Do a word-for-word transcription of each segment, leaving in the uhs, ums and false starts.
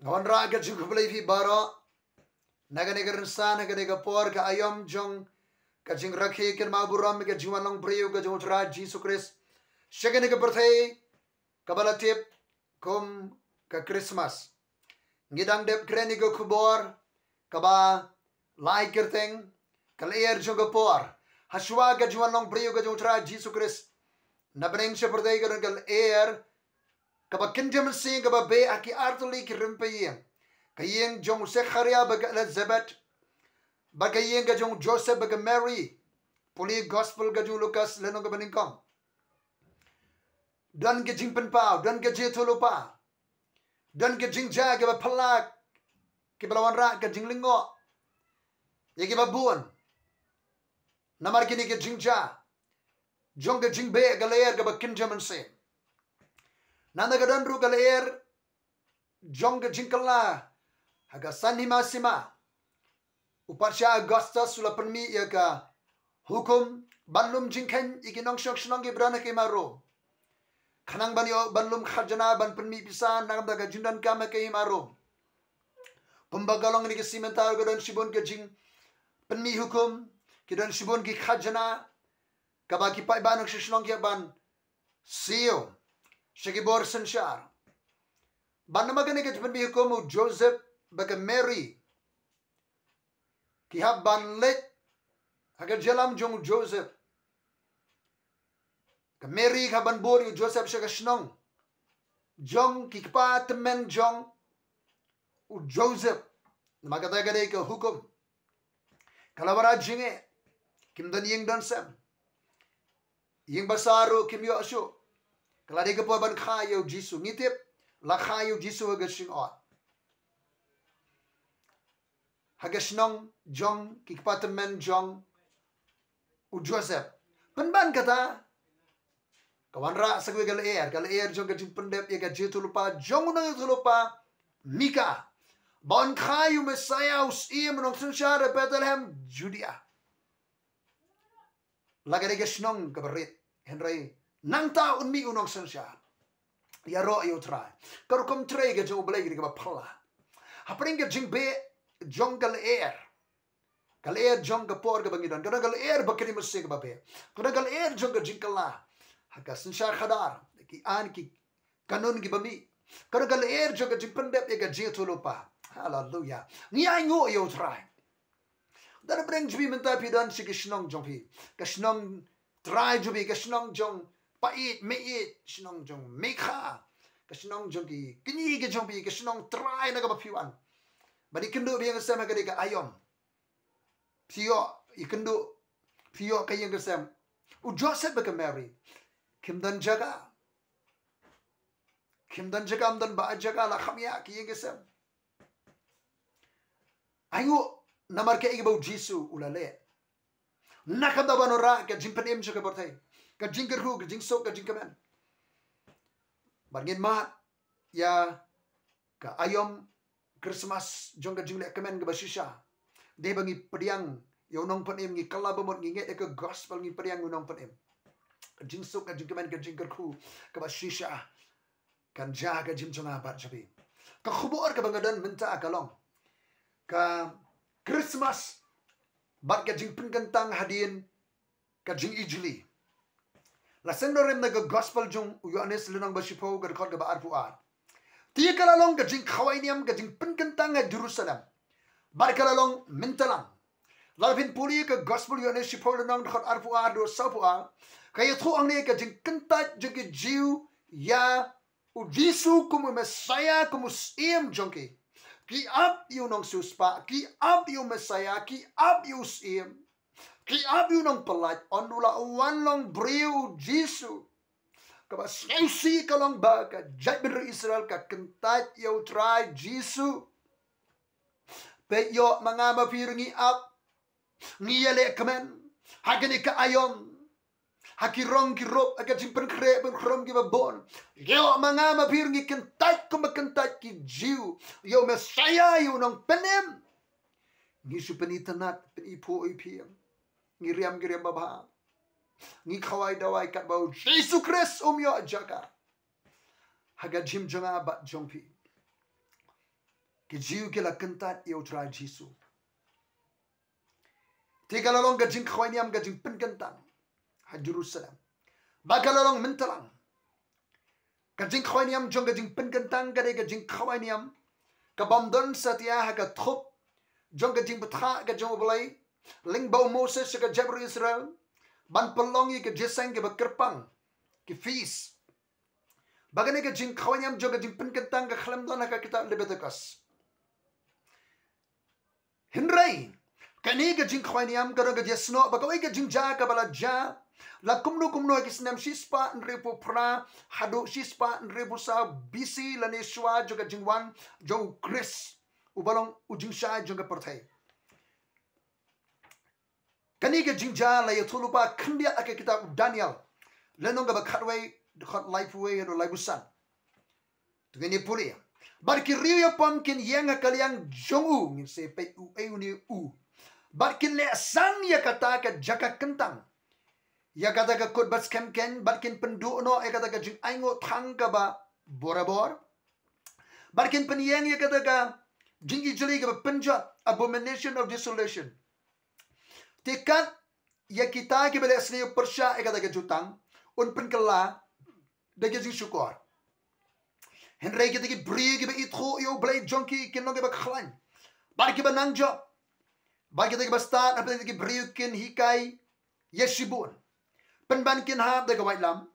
Nga wanrah ka jingkhublei phi baroh na kane ka rynsan, na kane ka por, ka aïom jong ka jingrakhe kynmaw burom ka jingwan long briew ka jong U Trai Jisu Khrist. Sha kane ka pyrthei kaba la tip kum ka Christmas, ngi dang dep kren ïa ka khubor kaba lai kyrteng ka lyer jong ka por. Hashwa ka jingwan long briew ka jong U Trai Jisu Khrist, na bneng sha pyrthei ka don ka lyer kaba kynja mynsiem kaba beh ha ki artylli ki rympei ïing. Ka ïing jong u Sekharia bad ka Elizabeth, bad ka ïing ka jong u Joseph bad ka Mary. Pule gospel ka jong u Lukas lynnong kaba nyngkong. Don ka jingpynpaw, don ka jingïathuhlypa, don ka jingjia kaba phylla, kiba la wanrah ka jinglyngngoh ïa kiba bun. Namar kine ki jingjia jong ka jingbeh, ka lyer kaba kynja mynsiem. Nangta ka don ruh ka lyer jong ka jingkylla ha ka san hima sima. U patsha Augustus u la pynmih ïa ka hukum ban lum jingkheiñ ïa ki nongshong shnong kiba don ha ka hima Rom, khnang ban ïoh ban lum khajna, ban pynmih pisa na ka bynta ka jingdonkam ha ka hima Rom. Kumba ka long ha kine ki sngi mynta ka don shibun ka jingpynmih hukum, ki don shibun ki khajna kaba ki paidbah nongshong shnong ki hap ban siew sha ki bor synshar. Bad namar kane ka jingpynmih hukum, u Joseph bad ka Mary ki hap ban leit ha ka jingïalam jong u Joseph. Ka Mary ka hap ban bud ïa u Joseph sha ka shnong jong ki kpa tymmen jong u Joseph. Namar kata ka dei ka hukum. Ka la wanrah jingeh, kim don ïing don sem. Ïing basa ruh kim ïoh shuh. Ka la dei ka por ban kha ïa u Jisu. Ngi tip la kha ïa u Jisu ha ka shyngod, ha ka shnong jong ki kpa tymmen jong u Joseph. Pynban kata, ka wanrah sa kawei ka lyer, ka lyer jong ka jingpyndep ïa ka jingïathuhlypa jong u nongïathuhlypa Mika, ba un kha ïa u Messaïah, u Syiem, u nongsynshar ha Bethlehem Judea. La ka dei ka shnong kaba rit, hynrei nangta un mih u nongsynshar. Ïaroh ïa u Trai. Ka rukom trei ka jong U Blei ka dei kaba phylla. Hapdeng ka jingbeh jong ka lyer, ka lyer jong ka por kaba ngi don, ka don ka lyer ba kynja mynsiem kaba beh, ka don ka lyer jong ka jingkylla ha ka synshar khadar, ki aiñ ki kanun kiba mih, ka don ka lyer jong ka jingpyndep ïa ka jingïathuhlypa. Haleluya. Ngi ainguh ïa u Trai. Don bneng jong phi mynta, phi don sha ki shnong jong phi, ka shnong trai jong phi, ka shnong jong pa ïeit me ïeit, shnong jong me kha, ka shnong jong ki kñi ki jong phi, ka shnong trai na kaba phi wan. Bad ïakynduh bad ïakynduh ha ka dei ka aïom. Phi ïoh ïakynduh, phi ïoh ka ïing ka sem. U Joseph bad ka Mary kim don jaka. Kim don jaka, ym don ba jaka, la kham ïa ki ïing ki sem. Ainguh namar kaei kaba u Jisu u la leh. Na ka bynta ban wanrah ka jingpynim jong ka pyrthei, ka jingkyrkhu, ka jingsuk, ka jingkmen. Bad ngin mad ïa ka aïom Christmas jong ka jingleh kmen kaba shisha. Dei ba ngi pdiang ïa u nongpynim, ngi kylla ba mut ngi ngeit ïa ka gospel, ngi pdiang ïa u nongpynim. Ka jingsuk, ka jingkmen, ka jingkyrkhu kaba shisha kan jia ha ka jingim jong nga bad jong phi. Ka khubor kaba nga don mynta ka long ka Christmas bad ka jingpynkyntang hadien ka jingijli. La seng nongrim na ka gospel jong u Ïoannis lynnong ba shiphew, ka dkhot kaba arphew ar. Te ka la long ka jingkhawai niam, ka jingpynkyntang ha Jerusalem. Bad ka la long mynta lang. Lada phin pule ka gospel Ïoannis shiphew lynnong, dkhot arphew ar haduh sawphew ar, ka ïathuh hangne ka jingkyntait jong ki Jiw ïa u Jisu kum u Messaïah, kum u Syiem jong ki. Ki ap ïa u nongsiewspah, ki ap ïa u Messaïah, ki ap ïa u Syiem. Ki ap ïa u nongpyllait, ynda u la wan long briew u Jisu. Kaba sngewsih ka long ba ka jaitbynriew Israel ka kyntait ïa u Trai Jisu. Peit, ïoh ma nga ma phi ruh ngi ap, ngi ïaleh kmen ha kane ka aïom, ha ki rong ki rup, ha ka jingpynkhreh pynkhrum kiba bun. Ïoh ma nga ma phi ruh ngi kyntait kumba kyntait ki Jiw ïa u Messaïah, ïa u nongpynim. Ngi shu pynitynnad, pyniphuh iphieng, ngi riam, ngi riam babha, ngi khawai dawai katba u Jisu Khrist um ïoh jaka ha ka jingim jong nga bad jong phi. Ki Jiw ki la kyntait ïa u Trai Jisu. Te ka la long ka jingkhawai niam ka jingpynkyntang ha Jerusalem. Ba ka la long myntalang. Ka jingkhawai niam jong ka jingpynkyntang ka dei ka jingkhawai niam ka bym don satia ha ka thup jong ka jingbthah ka jong U Blei, lyngba u Moses sha ka jaitbynriew Israel, ban pynlong ïa ka jingïaseng kaba kyrpang, ki feast. Ba kane ka jingkhawai niam jong ka jingpynkyntang ka khlem don ha ka kitab Leviticus. Hynrei kane ka jingkhawai niam ka don ka jingsnoh ba kawei ka jingjia kaba la jia la kumno kumno ha ki snem shispah hynriewphew phra haduh shispah hynriewphew saw B C lane shuwa jong ka jingwan jong u Khrist uba long u jingshai jong ka pyrthei. Kane ka jingjia la ïathuh lypa khyndiat ha ka kitab u Daniel, lynnong kaba khatwei, dkhot laiphew wei haduh laiphew san. To ngin ïa pule. Bad ki riew ïapom kin ïeng ha ka liang jong u, ngin sa peit uei une u. Bad kin leh sang ïa kata ka jaka kyntang, ïa kata ka kut ba skhem keiñ, bad kin pynduh noh ïa kata ka jingainguh thang kaba borabor. Bad kin pynïeng ïa kata ka jingijli kaba pynjot, abomination of desolation. Te kat ïa kita kiba leh sniew pyrshah ïa kata ka jutang, un pynkylla da ka jingshukor. Hynrei kita ki briew kiba ithuh ïa U Blei jong ki kin long kiba khlaiñ bad kiba nang jop. Bad kita kiba stad hapdeng kita ki briew kin hikai ïa shibun. Pynban kin hap da ka waitlam,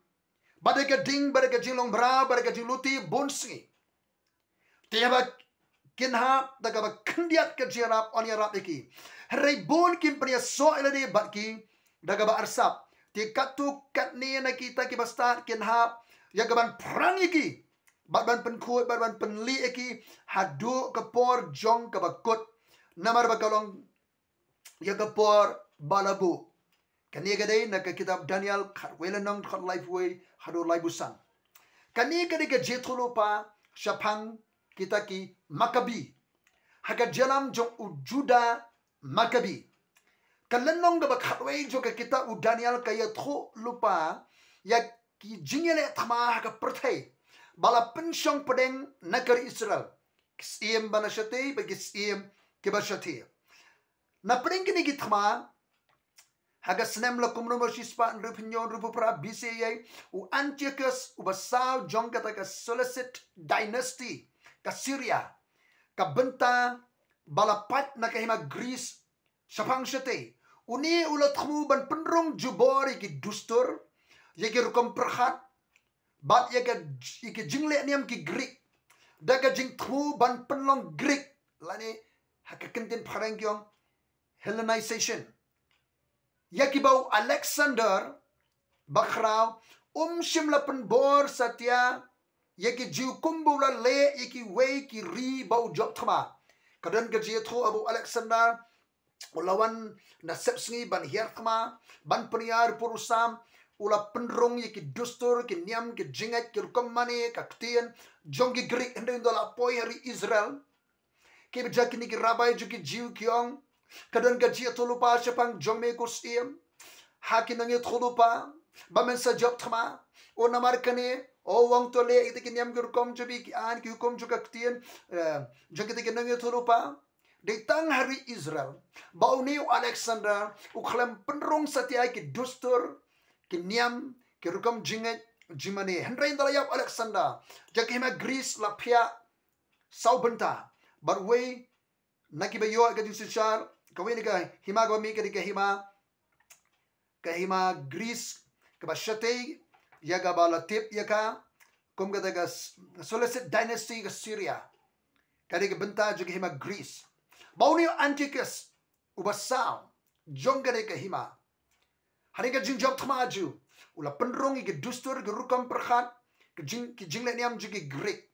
bad da ka ding, bad da ka jinglong mraw, bad da ka jingluti bun sngi. Te haba kin hap da kaba khyndiat ka jingïarap, yn ïarap ïa ki. Hynrei bun kin pynïasoh ïa lade bad ki da kaba arsap. Te katto katne na kita kiba stad kin hap ïa kaban phrang ïa ki, bad ban pynkhuid, bad ban pynlieh ïa ki haduh ka por jong kaba kut. Namar ba ka long ïa ka por ba la buh. Kane ka dei na ka kitab Daniel khatwei lynnong, dkhot laiphew wei haduh laiphew san. Kane ka dei ka jingïathuh lypa shaphang kita ki Makabi ha ka jingïalam jong u Juda Makabi. Ka lynnong kaba khatwei jong ka kitab u Daniel ka ïathuh lypa ïa ki jingïaleh thma ha ka pyrthei ba la pynshong pdeng na ka ri Israel. Ki syiem ba na shatei bad ki syiem kiba shatei. Na pdeng kine ki thma, ha ka snem la kumno, shispah hynriewphew hynñiew, hynriewphew phra B C A, u Antiochus uba saw jong kata ka Seleucid dynasty ka Syria, ka bynta ba la pait na ka hima Greece shaphang shatei, une u la thmu ban pynrung jubor ïa ki dustur, ïa ki rukom pyrkhat, bad ïa ka, ïa ki jingleh niam ki Greek, da ka jingthmu ban pynlong Greek, lane ha ka kyntien phareng ki ong Hellenization. Ïa kiba u Alexander ba khraw um shym la pynbor satia ïa ki Jiw kumba u la leh ïa kiwei ki ri ba u jop thma. Ka don ka jingïathuh ba u Alexander u la wan na sepsngi ban hiar thma, ban pynïar pur u sam, u la pynrung ïa ki dustur, ki niam, ki jingngeit, ki rukom mane, ka ktien jong ki Greek, hynrei ynda la poi ha ri Israel, kiba jia kine ki rabbi jong ki Jiw ki ong, ka don ka jingïathuh lypa shaphang jong me ko syiem, ha ki nongïathuh lypa ba men sa jop thma. O namar kane, o wan to leh ïa kita ki niam ki rukom jong me, ki aiñ ki hukum jong ka ktien, eh, jong kita ki nongïathuh lypa. Dei tang ha ri Israel ba une u Alexander u khlem pynrung satia ki dustur, ki niam, ki rukom jingngeit jingmane. Hynrei ynda la ïap u Alexander, jong ka hima Greece la phiah saw bynta. Bad uwei na kiba ïoh ka jingsynshar, kawei na ka hima kaba mih ka dei ka hima, ka hima Greece kaba shatei, ïa kaba la tip ïa ka kum kata ka S-, Seleucid dynasty ka Syria. Ka dei ka bynta jong ka hima Greece. Ba une u Antiochus uba saw jong ka dei ka hima, ha dei ka jingjop thma jong u, u la pynrung ïa ki dustur, ki rukom pyrkhat, ki jing, ki jingleh niam jong ki Greek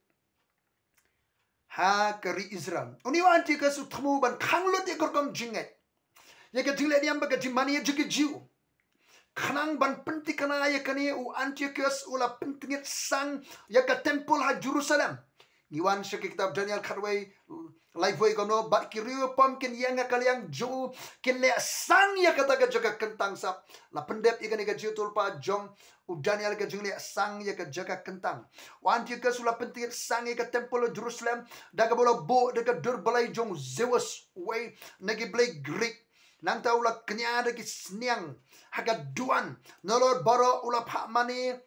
ha ka ri Israel. Une u Antiochus u thmu ban khang lut ïa ka rukom jingngeit, ïa ka jingleh niam bad ka jingmane jong ki Jiw. Khnang ban pyntikna ïa kane, u Antiochus u la pyntngit sang ïa ka temple ha Jerusalem. Ngi wan sha ka kitab Daniel khatwei, Lai poi kumno, bad ki riew pom kin ïeng ha ka liang jong u, kin leh sang ïa kata ka jaka kyntang sap. La pyndep ïa kane ka jingïathuhlypa jong u Daniel, ka jingleh sang ïa ka jaka kyntang. U Antiochus u la pyntngit sang ïa ka temple Jerusalem, da kaba u la buh da ka dur blei jong u Zeus, uwei na ki blei Greek. Nangta u la kñia da ki sniang ha ka duwan. Nalor baroh u la phah mane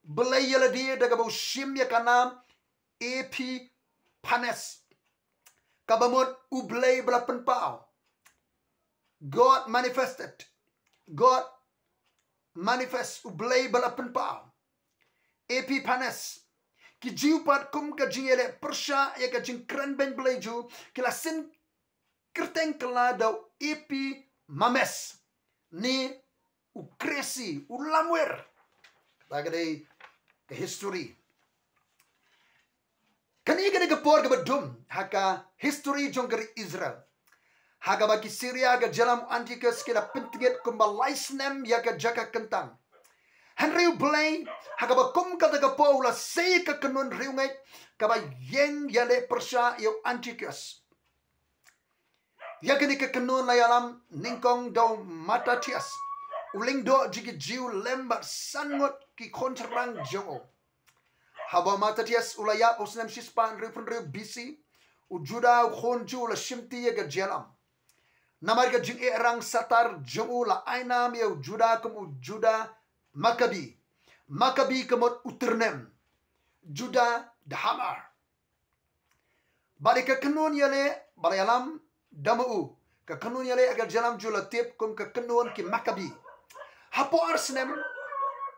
blei ïa lade da kaba u shim ïa ka nam Epiphanes, kaba mut u Blei ba la pynpaw. God manifested. God manifest, u Blei ba la pynpaw. Epiphanes. Ki Jiw pat kum ka jingïaleh pyrshah ïa ka jingkren beiñ Blei jong u, ki la syn kyrteng kylla da u Epimanes, ne u Kresi, u lamwir. Kata ka dei ka history. Kane ka dei ka por kaba dum ha ka history jong ka ri Israel, ha kaba ki Syria ha ka jylla u Antiochus ki la pyntngit kumba lai snem ïa ka jaka kyntang. Hynrei u Blei, ha kaba kum kata ka por u la sei ka kynhun riewngeit kaba ïeng ïaleh pyrshah ïa u Antiochus. Ïa kane ka kynhun la ïalam nyngkong da u Mattathias, u lyngdoh jong ki Jiw, lem bad san ngut ki khun tyrang jong u. Haba u Mattathias u la ïap ha u snem shispah hynriewphew hynriew B C, u Juda u khun jong u la shimti ïa ka jingïalam. Namar ka jingeh rang satar jong u la ai nam ïa u Juda kum u Juda Maccabi. Maccabi ka mut u tyrnem. Juda Dhamar. Bad ïa ka kynhun ïaleh ba la ïalam da ma u, ka kynhun ïaleh ha ka jingïalam jong u la tip kum ka kynhun ki Maccabi. Hapoh ar snem,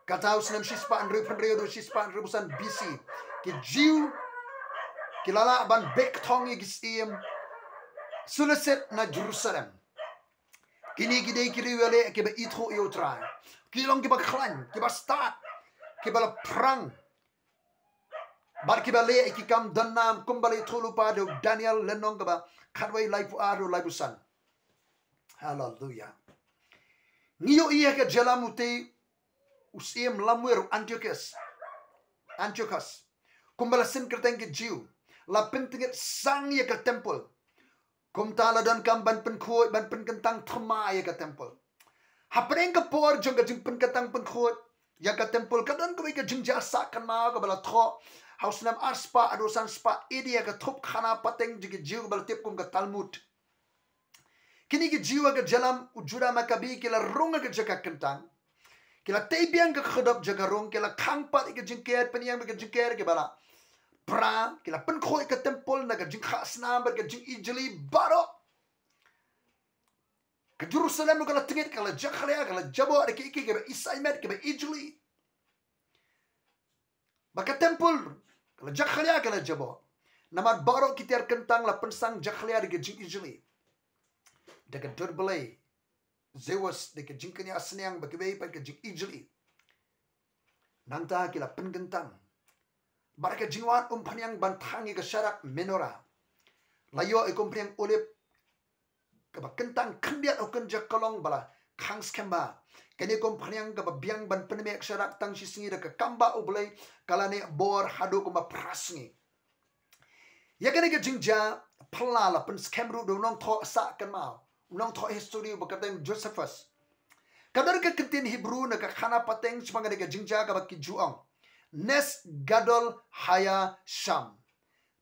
kata u snem shispah hynriewphew hynriew haduh shispah hynriewphew san B C, ki Jiw ki la lah ban beh kthong ïa ki syiem Seleucid na Jerusalem. Kine ki dei ki riew ïaleh kiba ithuh ïa u Trai. Ki long kiba khlaiñ, kiba stad, kiba la phrang. Bad kiba leh ïa ki kam donnam kumba la ïathuh lypa da u Daniel lynnong kaba khatwei, laiphew ar haduh laiphew san. Haleluya. Ngi ïohi ha ka jingïalam utei u syiem lamwir u Antiochus. Antiochus. Kumba la syn kyrteng ki Jiw, la pyntngit sang ïa ka temple. Kumta la donkam ban pynkhuid, ban pynkyntang thymmai ïa ka temple. Hapdeng ka por jong ka jingpynkyntang pynkhuid ïa ka temple, ka don kawei ka jingjia sah kynmaw kaba la thoh ha u snem arspah haduh sanspah A D ha ka thup khana pateng jong ki Jiw kaba la tip kum ka Talmud. Kine ki Jiw ha ka jingïalam u Juda Maccabi ki la rung ha ka jaka kyntang. Ki la tei biang ka khyrdop jaka rung, ki la khang pat ïa ka jingker, pynïeng bad ka jingker kiba la pra, ki la pynkhuid ka temple na ka jingkhah snam bad ka jingijli baroh. Ka Jerusalem ruh ka la tngit, ka la jakhlia, ka la jaboh da kiei kiei kiba isaimet, kiba ijli. Bad ka temple ka la jakhlia, ka la jaboh. Namar baroh ki tiar kyntang la pynsang jakhlia da ka jingijli, da ka dur blei Zeus, da ka jingkñia sniang bad kiwei pat ka jingijli. Nangta ki la pynkyntang. Bad ka jingwan umphniang ban thang ïa ka sharak menorah. La ïoh ïa ka umphniang olib kaba kyntang khyndiat ha u kynja ka long ba la khang skhem bha. Kane ka umphniang kaba biang ban pynmih ka sharak tang shi sngi da ka kam ba U Blei, ka la neh bor haduh kumba phra sngi. Ïa kane ka jingjia phylla la pynskhem ruh da u nongthoh sah kynmaw, u nongthoh history uba kyrteng Josephus. Ka don ka ktien Hebrew na ka khana pateng shaphang kane ka jingjia kaba ki ju ong Nes Gadol Haya Sham.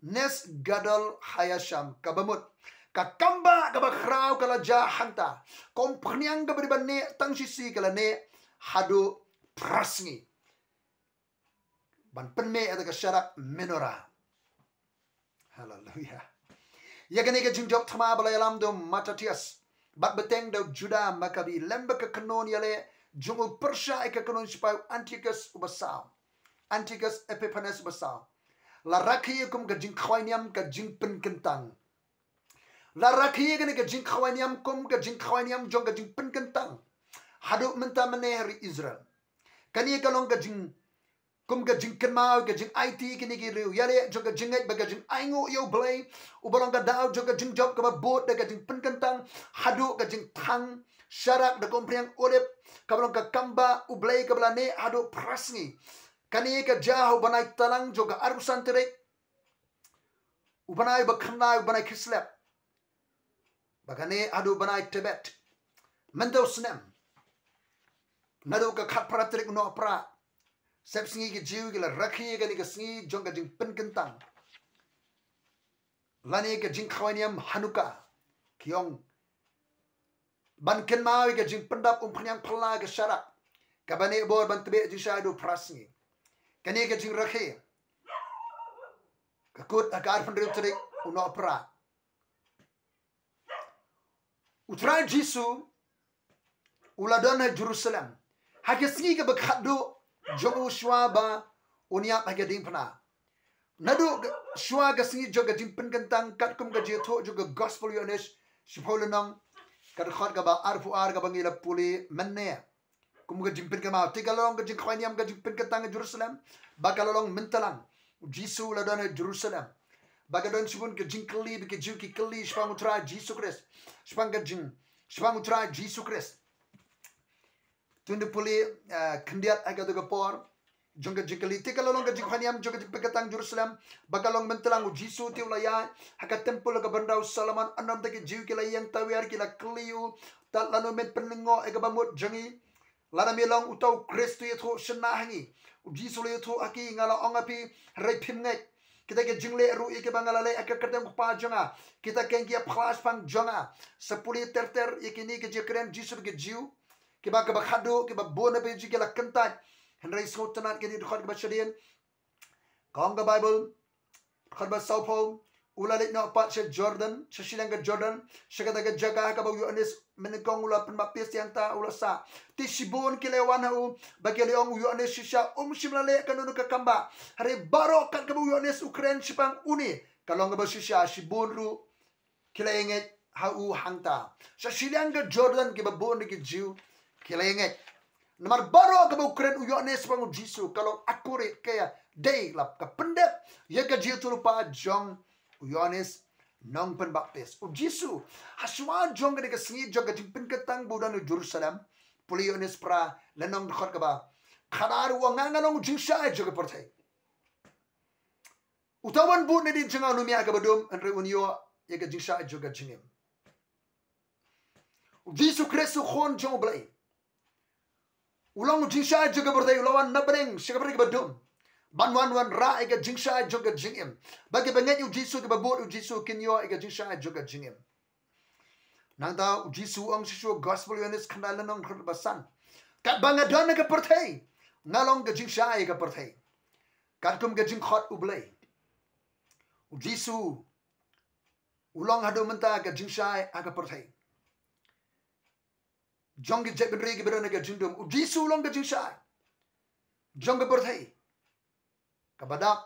Nes Gadol Haya Sham, kaba mut ka kam ba kaba khraw ka la jia hangta. Ka umphniang kaba dei ban neh tang shi sngi ka la neh haduh phra sngi ban pynmih ïa ka sharak menorah. Haleluya. Ïa kane ka jingjop thma ba la ïalam da u Mattathias bad bteng da u Juda Maccabi lem bad ka kynhun ïaleh jong u pyrshah ïa ka kynhun shipai u Antiochus uba saw. Antiochus Epiphanes uba saw. La rakhe ïa kum ka jingkhawai niam ka jingpynkyntang. La rakhe ïa kane ka jingkhawai niam kum ka jingkhawai niam jong ka jingpynkyntang haduh mynta mynne ha ri Israel. Kane ka long ka jing, kum ka jingkynmaw, ka jingaiti kine ki riew ïaleh jong ka jingngeit bad ka jingainguh ïa U Blei, uba long ka daw jong ka jingjop kaba bud da ka jingpynkyntang haduh ka jingthang sharak da ka umphniang olib kaba long ka kam ba U Blei kaba la neh haduh phra sngi. Kane ka jia ha u bnai Talang jong ka arphew san tarik u bnai ba khyndai, u bnai Kislev, ba kane haduh u bnai Tebet, mynta u snem, naduh ka khatphra tarik u Nohprah, sepsngi ki Jiw ki la rakhe ïa kane ka sngi jong ka jingpynkyntang lane ka jingkhawai niam Hanukkah, ki ong ban kynmaw ïa ka jingpyndap umphniang phylla ka sharak kaba neh bor ban tbeh jingshai haduh phra sngi. Kane ka jingrakhe ka kut ha ka arphew hynriew tarik u Nohprah. U Trai Jisu u la don ha Jerusalem ha ka sngi kaba khatduh jong u shuwa ba un ïap ha ka diengphna. Naduh ka, shuwa ka sngi jong ka jingpynkyntang, katkum ka jingïathuh jong ka Gospel Ïoannis shiphew lynnong, ka dkhot kaba arphew ar kaba ngi la pule mynne. Kum ka jingpynkynmaw, te ka la long ka jingkhawai niam ka jingpynkyntang ha Jerusalem, ba ka la long mynta lang. U Jisu u la don ha Jerusalem, ba ka don shibun ka jingkylli, ba ki Jiw ki kylli shaphang u Trai Jisu Khrist, shaphang ka jing, shaphang u Trai Jisu Khrist. Tun da pule, eh, khyndiat ha kato ka por jong ka jingkylli, te ka la long ka jingkhawai niam jong ka jingpynkyntang Jerusalem, ba ka long mynta lang. U Jisu te u la ïaid ha ka templ ha ka bynta u Solomon, hynrei te ki Jiw ki la ïeng tawiar, ki la kylli ïa u, tad lano men pynlyngngoh ïa kaba mut jong ngi? Lada me long uta u Khrist, to ïathuh shynna ha ngi. U Jisu u la ïathuh ha ki, nga la ong ha phi, hynrei phim ngeit. Kita ki jingleh ruh ïa kiba nga la leh ha ka kyrteng u Kpa jong nga, kita ki ïa phla shaphang jong nga. Sa pule ter ter ïa kine ki jingkren Jisu bad ki Jiw, kiba, kaba khatduh, kiba bun na pyrthei ki la kyntait. Hynrei sngewtynnad kine dkhot kaba shadien. Ka ong ka Baibl, dkhot ba sawphew, u la leit noh pat sha Jordan, sha shiliang ka Jordan, sha kata ka jaka ha kaba u Ïoannis mynnyngkong u la pynbaptis, ïa kata u la sah. Te shibun ki la wan ha u, ba ki la ong, u Ïoannis shisha um shym la leh kano kano ka kam bah. Hynrei baroh kat kaba u Ïoannis u kren shaphang une, ka long kaba shisha, shibun ruh ki la ïeng ha u hangta. Sha shiliang ka Jordan kiba bun na ki Jiw ki la ïeng. Namar baroh kaba u kren u Ïoannis shaphang u Jisu, ka long akuri, ka ïadei lap, ka pyndep ïa ka jingïathuhlypa jong u Ïoannis Nongpynbaptis. U Jisu, ha shuwa jong kane ka sngi jong ka jingpynkyntang ba u don ha Jerusalem, pule Ïoannis phra lynnong dkhot kaba khatar, u ong, nga nga long u jingshai jong ka pyrthei. Uta uban bud nadien jong nga un ym ïaid ha kaba dum, hynrei un ïoh ïa ka jingshai jong ka jingim. U Jisu Khrist u Khun jong U Blei, u long u jingshai jong ka pyrthei, u la wan na bneng sha ka pyrthei kaba dum ban wan wanrah ïa ka jingshai jong ka jingim, ba kiba ngeit ïa u Jisu, kiba bud ïa u Jisu, kin ïoh ïa ka jingshai jong ka jingim. Nangta u Jisu u ong shisha, Gospel Ïoannis khyndai lynnong dkhot ba san, katba nga don ha ka pyrthei, nga long ka jingshai ïa ka pyrthei. Katkum ka jingkhot U Blei, u Jisu u long haduh mynta ka jingshai ha ka pyrthei jong ki jaitbynriew kiba don ha ka jingdum. U Jisu u long ka jingshai jong ka pyrthei kaba dap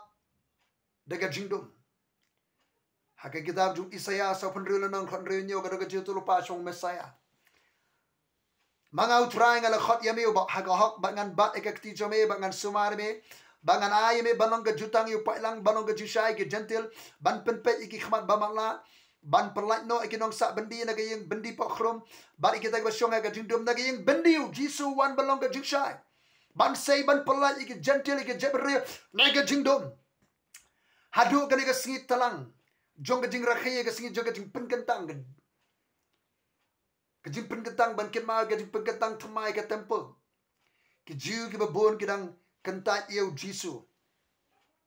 da ka jingdum. Ha ka kitab jong u Isaïah sawphew hynriew lynnong dkhot hynriew, ka don ka jingïathuhlypa shaphang u Messiah. Ma nga U Trai nga la khot ïa me, u ba ha ka hok, ba ngan bat ïa ka kti jong me, ba ngan sumar ïa me, ba ngan ai ïa me ban long ka jutang ïa u paidlang, ban long ka jingshai ïa ki Jentil, ban pynpeit ïa ki khmat ba matlah, ban pyllait noh ïa ki nongsah byndi na ka ïing byndi pokhrum, bad ïa kita kiba shong ha ka jingdum na ka ïing byndi. U Jisu u wan ban long ka jingshai, ban sei ban pyllait ïa ki Jentil, ïa ki jaitbynriew na ka jingdum. Haduh kane ka sngi tlang jong ka jingrakhe, ka sngi jong ka jingpynkyntang, ka jingpynkyntang ban kynmaw ka jingpynkyntang thymmai ka templ, ki Jiw kiba bun ki dang kyntait ïa u Jisu.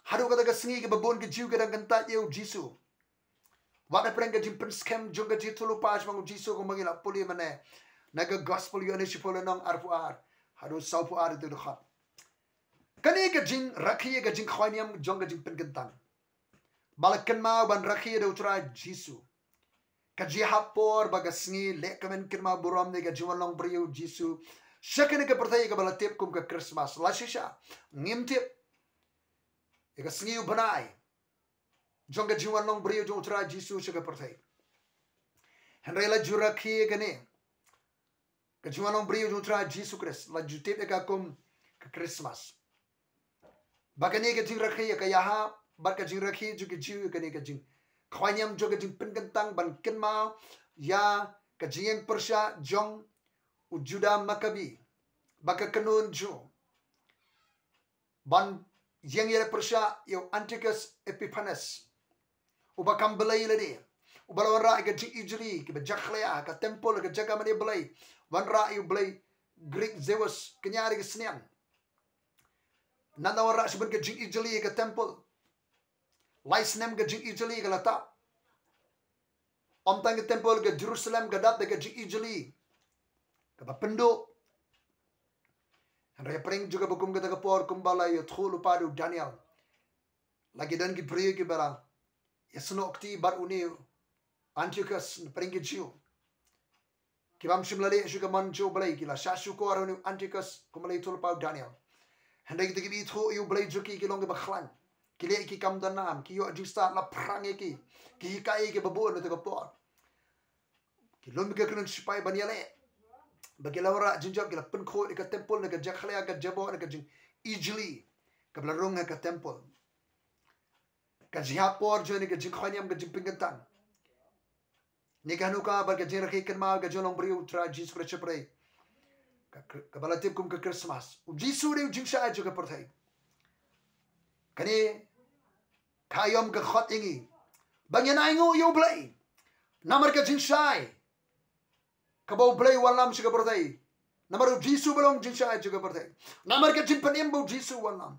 Haduh kata ka sngi kiba bun ki Jiw ki dang kyntait ïa u Jisu. Wat hapdeng ka jingpynskhem jong ka jingïathuhlypa shaphang u Jisu, kumba ngi la pule mynne na ka Gospel Ïoannis shiphew lynnong arphew ar haduh sawphew ar ïa ka dkhot. Kane ka jingrakhe, ka jingkhawai niam jong ka jingpynkyntang, ba la kynmaw ban rakhe da U Trai Jisu. Ka jingïahap por ba ka sngi lehkmen kynmaw burom ïa ka jingwan long briew u Jisu sha kane ka pyrthei, kaba la tip kum ka Christmas. Lashai shisha ngim tip ïa ka sngi u bnai jong ka jingwan long briew jong U Trai Jisu sha ka pyrthei. Hynrei la ju rakhe ïa kane ka jingwan long briew jong U Trai Jisu Khrist, la ju tip ïa ka kum ka Christmas. Ba kane ka jingrakhe, ïa ka ïahap bad ka jingrakhe jong ki Jiw ïa kane ka jingkhawai niam jong ka jingpynkyntang ban kynmaw ïa ka jingïeng pyrshah jong u Judah Maccabi, ba ka kynhun Jiw ban ïeng ïaleh pyrshah ïa u Antiochus Epiphanes, uba kam blei lade, uba la wanrah ïa ka jingijli kiba jakhlia ha ka temple, ha ka jaka mane blei, wanrah ïa u blei Greek Zeus, kñia da ka sniang. Nang la wanrah shibun ka jingijli ha ka temple. Lai snem ka jingijli ka la tap. Ym tang ka temple, ka Jerusalem ka dap da ka jingijli kaba pynduh. Hynrei ha pdeng jong kaba kum kata ka por, kumba la ïathuh lypa da u Daniel, la ki don ki briew kiba la ïasnoh kti bad une u Antiochus na pdeng ki Jiw, ki bym shym la leh shuh ka mon jong U Blei, ki la shah shukor ha une u Antiochus kumba la ïathuh lypa u Daniel. Hynrei kita kiba ithuh ïa U Blei jong ki, ki long kiba khlaiñ, ki leh ki kam don nam, ki ïoh jingstad, la phrang ïa ki, ki hikai ïa kiba bun ha kata ka por. Ki lum ïa ka kynhun sipai ban ïaleh, ba ki la wanrah jingjop, ki la pynkhuid ïa ka temple na ka jakhlia, ka jabok, na ka jingijli kaba la rung ha ka temple. Ka jingïapor jong kane ka jingkhawai niam, ka jingpynkyntang, ne ka Hanukkah bad ka jingrakhe kynmaw ka jinglong briew U Trai Jisu Khrist shaphrang, ka, kaba la tip kum ka Christmas. U Jisu u dei u jingshai jong ka pyrthei. Kane ka aïom ka khot ïa ngi ba ngin ainguh ïa U Blei namar ka jingshai kaba U Blei u wanlam sha ka pyrthei. Namar U Jisu ba long jingshai jong ka pyrthei. Namar ka jingpynim ba U Jisu u wanlam.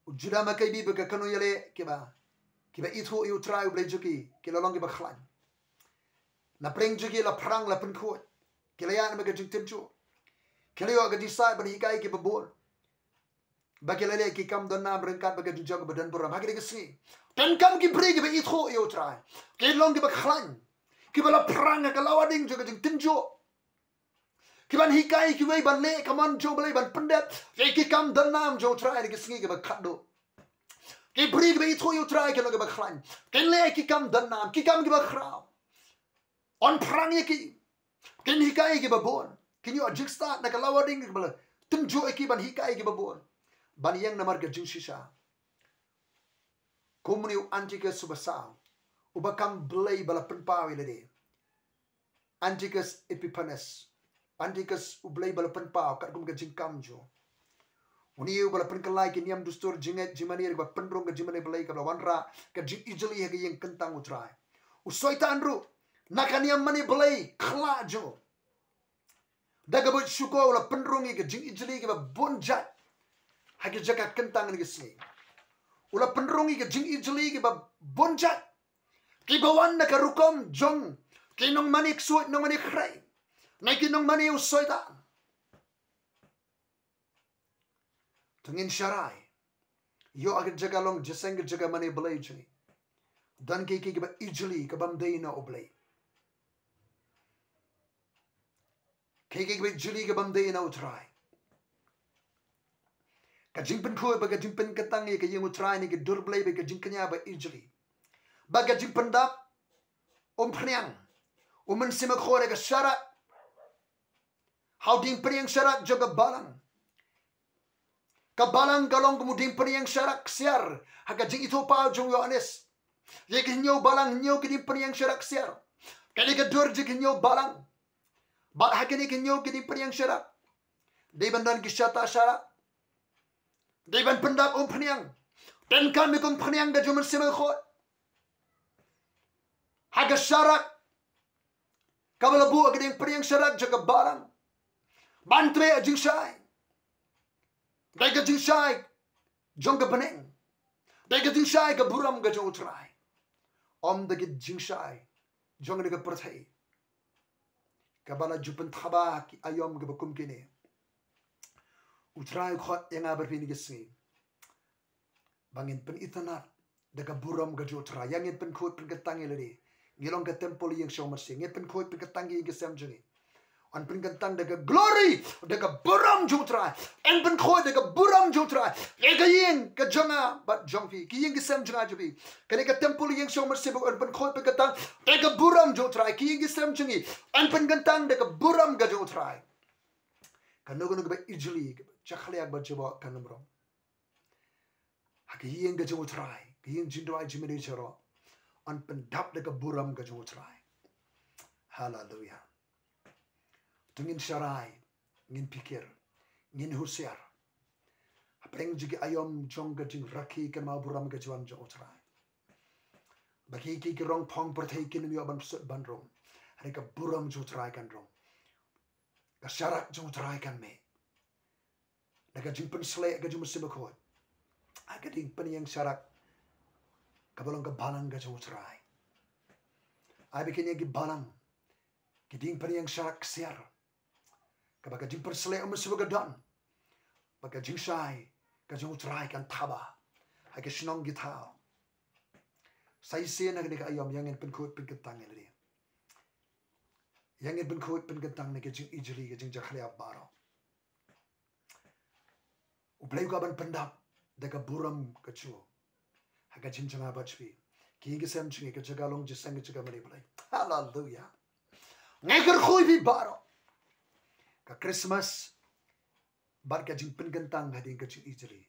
U Judah Maccabi bad ka kynhun ïaleh kiba, kiba ithuh ïa U Trai U Blei jong ki, ki la long kiba khlaiñ. Na pdeng jong ki la phrang, la pynkhuid. Ki la ïaid namar ka jingtynjuh. Ki la ïoh ka jingstad ban hikai ïa kiba bun, ba ki la leh ki kam don nam ryngkat bad ka jingjop kaba don burom ha kine ki sngi. Donkam ki briew kiba ithuh ïa U Trai, ki long kiba khlaiñ, kiba la phrang ha ka lawar ding jong ka jingtynjuh, ki ban hikai ïa kiwei ban leh ka mon jong U Blei, ban pyndep ïa ki kam don nam jong U Trai ha ki sngi kiba khatduh. Ki briew kiba ithuh ïa U Trai ki long kiba khlaiñ, kin leh ki kam don nam, ki kam kiba khraw. Yn phrang ïa ki, kin hikai ïa kiba bun, kin ïoh jingstad na ka lawar ding kaba la tynjuh ïa ki ban hikai ïa kiba bun, ban ïeng namar ka jingshisha. Kum une u Antiochus uba saw, uba kam blei ba la pynpaw ïa lade. Antiochus Epiphanes. Antiochus u blei ba la pynpaw katkum ka jingkam jong u. Une uba la pynkylla ïa ki niam dustur, jingngeit, jingmane, kaba pynrung ka jingmane blei, kaba la wanrah ka jingijli ha ka ïing kyntang U Trai. U Soitan ruh, na ka niam mane blei khla jong u, da kaba shukor u la pynrung ïa ka jingijli kaba bun jait ha ki jaka kyntang ha kine ki sngi. U la pynrung ïa ka jingijli kaba bun jait, kiba wan na ka rukom jong ki nongmane ksuid, nongmane khrei, na ki nongmane u Soitan. To ngin sharai, ïoh ha ka jaka long jingïaseng, ka jaka mane blei jong ngi, don kiei kiei kiba ijli, kaba ym dei na U Blei. Kiei kiei kiba ijli, kaba ym dei na U Trai. Ka jingpynkhuid bad ka jingpynkyntang ïa ka ïing U Trai na ki dur blei bad ka jingkñia ba ijli, bad ka jingpyndap umphniang U Mynsiem Bakhuid ha ka sharak, ha u diengphniang sharak jong ka balang. Ka balang ka long kum u diengphniang sharak ksiar ha ka jingithuhpaw jong u Ïoannis. Ïa ki hynñiew balang, hynñiew ki diengphniang sharak ksiar. Kane ka dur jong ki hynñiew balang. Bad ha kine ki hynñiew ki diengphniang sharak, dei ban don ki shata sharak, dei ban pyndap umphniang. Donkam ïa ka umphniang ka jong U Mynsiem Bakhuid ha ka sharak kaba la buh ha ka diengphniang sharak jong ka balang, ban trei jingshai. Dei ka jingshai jong ka bneng, dei ka jingshai ka burom ka jong U Trai. Ym dei ka jingshai jong kane ka pyrthei kaba la ju pynthaba ha ki aïom kiba kum kine. U Trai u khot ïa nga bad phi ha kine ki sngi ba ngin pynitynnad da ka burom ka jong U Trai. Ïa ngin pynkhuid pynkyntang ïa lade. Ngi long ka temple, ïing shong mynsiem. Ngin pynkhuid pynkyntang ïa ki ïing ki sem jong ngi. Yn pynkyntang da ka glory, da ka burom jong U Trai. Yn pynkhuid da ka burom jong U Trai ïa ka ïing ka jong nga bad jong phi, ki ïing ki sem jong nga jong phi. Kane ka temple, ïing shong mynsiem, yn pynkhuid pynkyntang da ka burom jong U Trai. Ki ïing ki sem jong ngi, yn pynkyntang da ka burom ka jong U Trai. Kano kano kaba ijli, kaba jakhlia, kaba jabok, kan ym rung ha ka ïing ka jong U Trai, ka ïing jingduwai jingmane jong ngi, yn pyndap da ka burom ka jong U Trai. Haleluia. To ngin sharai, ngin phikir, ngin husiar ha pdeng jong ki aïom jong ka jingrakhe kynmaw burom ka jong U Trai. ba ki, ki, ki rong phong pyrthei kin ym ïoh ban psiah ban rung. Hynrei ka burom jong U Trai kan rung. Ka sharak jong U Trai kan mih. Da ka jingpynsleh ka jong U Mynsiem Bakhuid, ai ka jingpynïeng sharak kaba long ka balang ka jong U Trai. Ai ba kin ïeng ki balang, ki jingpynïeng sharak ksiar, kaba ka jingpynsleh U Mynsiem ka don, ba ka jingshai ka jong U Trai kan thaba ha ki shnong ki thaw. Sa shisien ha kane ka aïom, ïa ngin pynkhuid pynkyntang ïa lade. Ïa ngin pynkhuid pynkyntang na ka jingijli, ka jingjakhlia baroh. U Blei u kwah ban pyndap da ka burom ka jong u ha ka jingïaid bad jong phi. Ki ïing ki sem jong ngi, ka jaka long jingïaseng, ka jaka mane Blei. Haleluya. Nga kyrkhu ïa phi baroh. Ka Christmas bad ka jingpynkyntang hadien ka jingijli,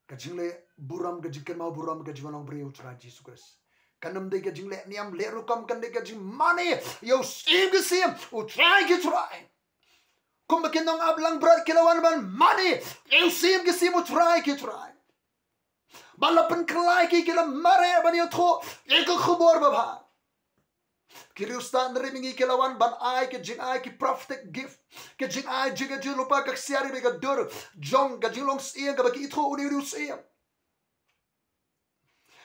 ka jingleh burom, ka jingkynmaw burom ka jong u Nongpynim U Trai Jisu Khrist, kan ym dei ka jingleh niam leh rukom, kan dei ka jingmane ïa U Syiem ki syiem, U Trai ki trai. Kumba ki nongaplangbrot ki la wan ban mane ïa U Syiem ki syiem, U Trai ki trai. Ba la pynkylla ïa ki, ki la mareh ban ïathuh ïa ka khubor babha. Ki riewstad, hynrei ma ngi ki la wan ban ai ka jingai, ki prophetic gift, ka jingai jong ka jinglypa, ka ksiar bad ka dur jong ka jinglong syiem kaba ki ithuh une u dei u syiem.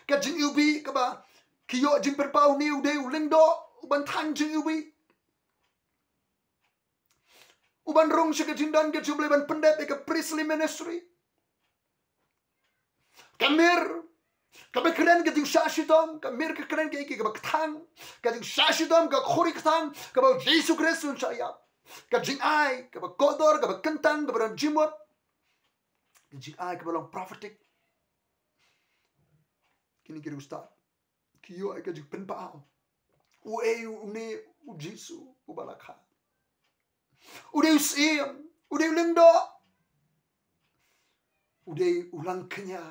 Ka jingiwbih kaba ki ïoh jingpynpaw, une u dei u lyngdoh uban thang jingiwbih, uban rung sha ka jingdon ka jong U Blei, ban pyndep ïa ka priestly ministry. Ka mir kaba kren ka jingshah shitom, ka mir ka kren ka ïa ki kaba kthang, ka jingshah shitom, ka khuri kthang kaba U Jisu Khrist un shah ïap. Ka jingai kaba kordor, kaba kyntang, kaba don jingmut, ka jingai kaba long prophetic. Kine ki riewstad ki ïoh ïa ka jingpynpaw. Uei une u Jisu uba la kha? U dei u syiem, u dei u lyngdoh, u dei u langkñia,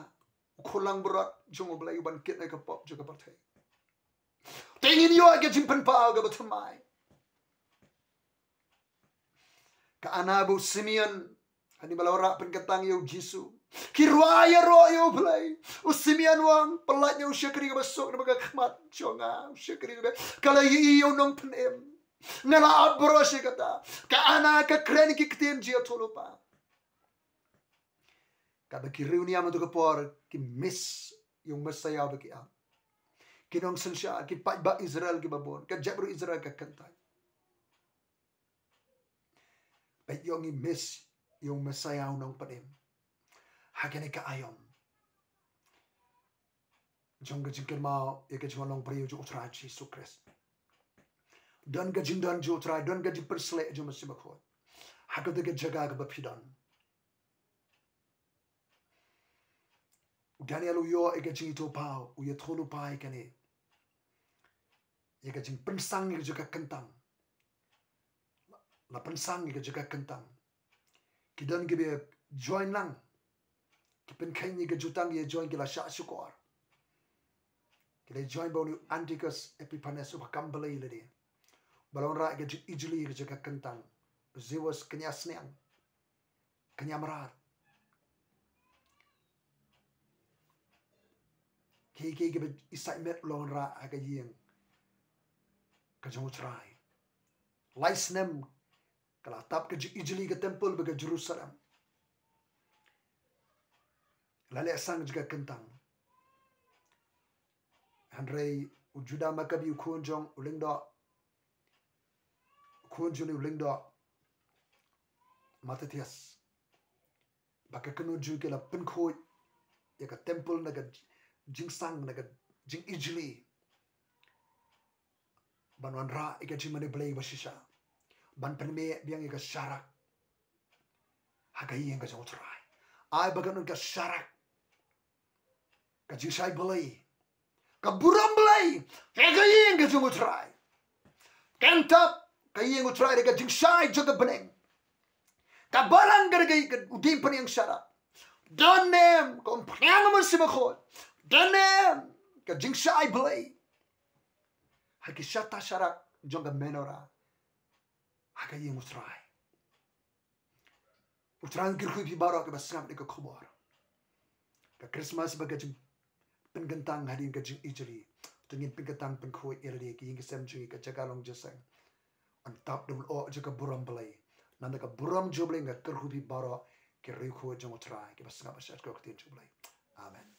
u khun langbrot jong U Blei uban kit na ka pop jong ka pyrthei. Te ngin ïoh ïa ka jingpynpaw kaba thymmai. Ka Anna bad u Simeon, hadien ba la wanrah pynkyntang ïa u Jisu, ki rwai ïaroh ïa U Blei. U Simeon u ong, pyllait ïa u shakri kaba suk na ka khmat jong nga, u shakri kaba ka la ïohi ïa u Nongpynim. Nga la ap baroh shi katta. Ka Anna ka kren ki ktien jingïathuhlypa. Katba ki riewniam ha kato ka por ki miss ïa u Messaïah ba ki ap. Ki nongsynshar, ki paidbah Israel kiba bun, ka jaitbynriew Israel ka kyntait. Bad ïoh ngi miss ïa u Messaïah, u Nongpynim, ha kane ka aïom jong ka jingkynmaw ïa ka jinglong briew jong U Trai Jisu Khrist. Don ka jingdon jong U Trai, don ka jingpynsleh jong U Mynsiem Bakhuid ha kata ka jaka kaba phi don. U Daniel u ïoh ïa ka jingithuhpaw, u ïathuhlypa ïa kane, ïa ka jingpynsang ïa ka jaka kyntang. La pynsang ïa ka jaka kyntang. Ki don kiba join lang, ki pynkheiñ ïa ka jutang, ïa join, ki la shah shukor. Ki la join bad une u Antiochus Epiphanes uba kam blei lade, ba la wanrah ïa ka jingijli ïa ka jaka kyntang. Zeus, kñia sniang, kñia mrad. Kiei kiei kiba isaitmet u la wanrah ha ka ïing ka jong U Trai. Lai snem ka la tap ka jingijli ka temple bad ka Jerusalem. La leh sang jaka kyntang. Hynrei u Judah Maccabi, u khun jong u lyngdoh, u khun jong u lyngdoh Mattathias, bad ka kynhun Jiw ki la pynkhuid ïa ka temple na ka jingsang, na ka jingijli, ban wanrah ïa ka jingmane Blei ba shisha, ban pynmih biang ïa ka sharak ha ka ïing ka jong U Trai. Ai ba kan don ka sharak, ka jingshai Blei, ka burom Blei ha ka ïing ka jong U Trai. Kan tap ka ïing U Trai da ka jingshai jong ka bneng. Ka balang ka dei ka, u diengphniang sharak. Don ne em ka umphniang U Mynsiem Bakhuid? Don ne em ka jingshai Blei ha ki shata sharak jong ka menorah ha ka ïing U Trai? U Trai un kyrkhu ïa phi baroh kiba sngap ïa ka khubor. Ka Christmas bad ka jing, pynkyntang hadien ka jingijli. To ngin pynkyntang pynkhuid ïa lade, ki ïing ki sem jong ngi, ka jaka long jingïaseng. Yn tap da u lyoh jong ka burom Blei. Namar ka burom jong U Blei, nga kyrkhu ïa phi baroh ki riewkhuid jong U Trai kiba sngap ha ka ktien jong U Blei. Amen.